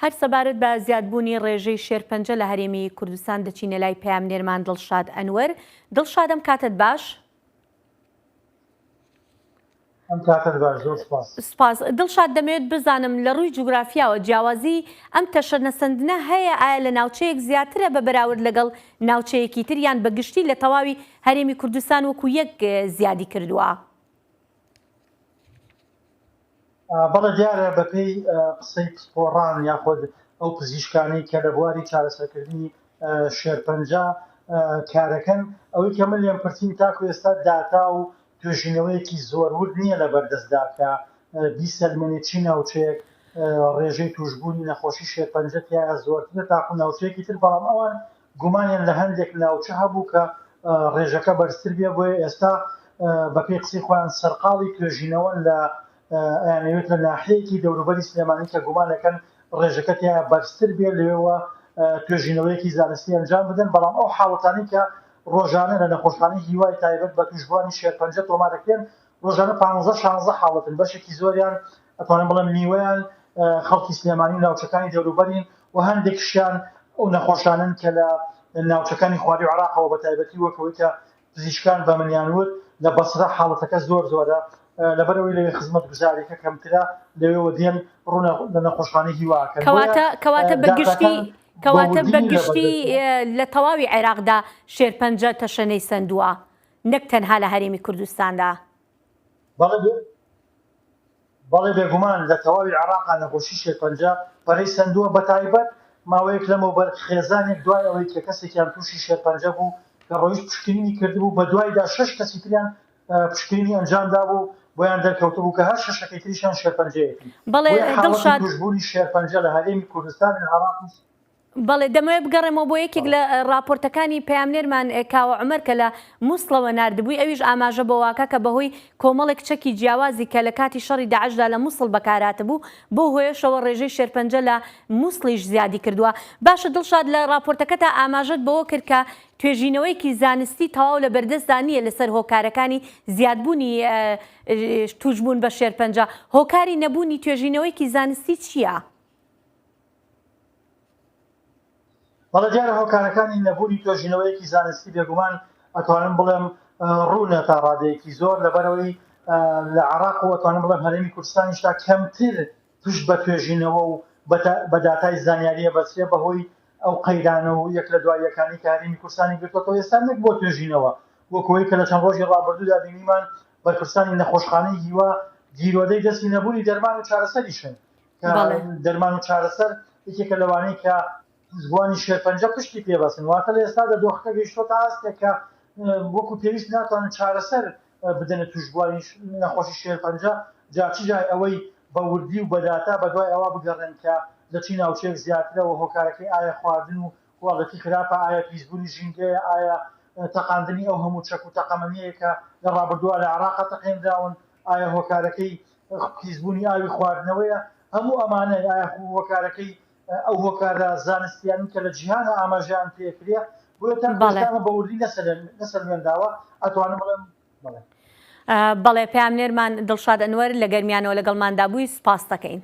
هەر سەبارەت بە زیادبوونی ڕێژەی شێرپەنجە لە هەرێمی کوردستان دەچینە لای پەیامنێرمان دڵشاد ئەنوەر. دڵشاد ئەم کاتەت باش؟ ئەم کاتەت باش زۆر سپاس. سپاس. دڵشاد دەمەوێت بزانم لە ڕووی جوگرافیاوە جیاوازی ئەم تەشەنەسەندنە هەیە ئایا لە ناوچەیەک زیاترە بە بەراورد لەگەڵ ناوچەیەکی تر یان بە گشتی لە تەواوی هەرێمی کوردستان وەکو یەک زیادی کردووە؟ بەڵێ دیارە بەپێی قسەی پسپۆڕان یاخود ئەو پزیشکانەی کە لە بواری چارەسەرکردنی شێرپەنجە کارەکەن ئەوەی کە من لێم پرسین تاکو ئێستا داتا و توێژینەوەیەکی زۆر ورد نییە لە بەردەستدا کە بیسەلمێنێت چی ناوچەیەک ڕێژەی توشبوونی نەخۆشی شێرپەنجە تیایا زۆرترە تاکو ناوچەیەکی تر بەڵام ئەوان گومانیان لە هەندێک ناوچە هەبوو کە ڕێژەکە بەرزتر بێ بۆیە ئێستا بەپێی قسەی خۆیان سەرقاڵی توێژینەوەن لە ئەیانەوێت لە ناحیەیەکی دەوروبەری سلێمانی کە گومان دەکەن ڕێژەکە تیایا بەرزتر بێ لەوێوە توێژینەوەیەکی زانستی ئەنجام بدەن بەڵام ئەو حاڵەتانەی کە ڕۆژانە لە نەخۆشخانەی هیوای تایبەت بە تووشبووانی شێرپەنجە تۆمار دەکرێن ڕۆژانە پانزە شانزە حاڵەتن بەشێکی زۆریان ئەتوانم بڵێم نیوەیان خەڵکی سلێمانی و ناوچەکانی دەوروبەرین و هەندێکشیان ئەو نەخۆشانن کە لە ناوچەکانی خواری عراقەوە بە تایبەتی وەکەوەی کە پزیشکان بە منیان وت لە بەسرە حاڵەتەکە زۆر زۆرە لەبەرئەوەی لەوێ خزمەتگوزاریەکە کەمترە لەوێوە دێن ڕوونە لە نەخۆشخانەی هیواکەن کەواتە کەواتە بە گشتی کەواتە بە گشتی لە تەواوی عێراقدا شێرپەنجە تەشەنەی سەندووە نەک تەنها لە هەرێمی کوردستاندا. بەڵێ بێگومان لە تەواوی عێراقا نەخۆشی شێرپەنجە پەرەی سەندووە بەتایبەت ماوەیەک لەمەوبەر خێزانێک دوای ئەوەی کە کەسێکیان تووشی شێرپەنجە بوو کە ڕۆیشت پشکنینی کردبوو بەدوایدا شەش کەسی تریان پشکنینی ئەنجام دابوو بۆیان دەرکەوتبوو کە هەر شەشەکەی تریشیان شێرپەنجەیەتی بەڵێ بۆیە حاڵەتی دڵشاد تووشبوونی شێرپەنجە لە هەرێمی کوردستان و عێراقیش بەڵێ دەمەوێت بگەڕێمەوە بۆ یەکێک لە ڕاپۆرتەکانی پەیامنێرمان کاوە عومەر کە لە موسڵەوە ناردبووی ئەویش ئاماژە بەوەکا کە بەهۆی کۆمەڵێک چەکی جیاوازی کە لە کاتی شەڕی داعشدا لە موسڵ بەکارهاتبوو بەو هۆیەشەوە ڕێژەی شێرپەنجە لە موسڵیش زیادی کردووە باشە دڵشاد لە ڕاپۆرتەکەتا ئاماژەت بەوە کرد کە توێژینەوەیەکی زانستی تەواو لە بەردەستدا نییە لەسەر هۆکارەکانی زیادبوونی تووشبوون بە شێرپەنجە هۆکاری نەبوونی توێژینەوەیەکی زانستی چییە؟ بەڵێ دیارە هۆکارەکانی نەبوونی توێژینەوەیەکی زانستی بێگومان ئەتوانم بڵێم ڕوونە تا ڕادەیەکی زۆر لەبەرەوەی لە عراق و ئەتوانم بڵێم هەرێمی کوردستانیشدا کەمتر پشت بە توێژینەوە و بە داتای زانیاریە بەسرێ بەهۆی ئەو قەیرانە و یەک لە دوای یەکانی کە هەرێمی کوردستانی گرتووەتەوە ئێستا نەک بۆ توێژینەوە وەکەوەی کە لە چەند ڕۆژی ڕابردوودا بینیمان بەرپرسانی نەخۆشخانەی هیوا گیرۆدەی دەستی نەبوونی دەرمان و چارەسەریشن کە دەرمان و چارەسەر یەکێکە لەوانەی کە تووشبووانی شێرپەنجە پشتی پێبەستن واتە لە ئێستادا دۆخەکە گەیشتۆتە ئاستێک کە وەکو پێویست ناتوانن چارەسەر بدەنە تووشبووانی نەخۆشی شێرپەنجە جا چ جای ئەوەی بە وردی و بە داتا بەدوای ئەوە بگەڕێن کە لە چی ناوچەیەک زیاترە و هۆکارەکەی ئایا خواردن و کواڵێتی خراپە ئایا پیسبوونی ژینگەیە ئایا تەقاندنی ئەو هەموو چەک و تەقەمەنیەیە کە لە ڕابردووە لە عێراقا تەقێنراون ئایا هۆکارەکەی پیسبوونی ئاوی خواردنەوەیە؟ هەموو ئەمانە ئایا هۆکارەکەی ئەو هۆکارە زانستیانەن کە لە جیهانا ئاماژەیان پێکرێ؟ بۆیە تاکو بەڵێ. ئێستا ئەمە بە وردی نەسەلمێنراوە، ئەتوانم بڵێم بەڵێ. بەڵێ پەیامنێرمان دڵشاد ئەنوەر لە گەرمیانەوە لەگەڵماندا بووی، سوپاست دەکەین.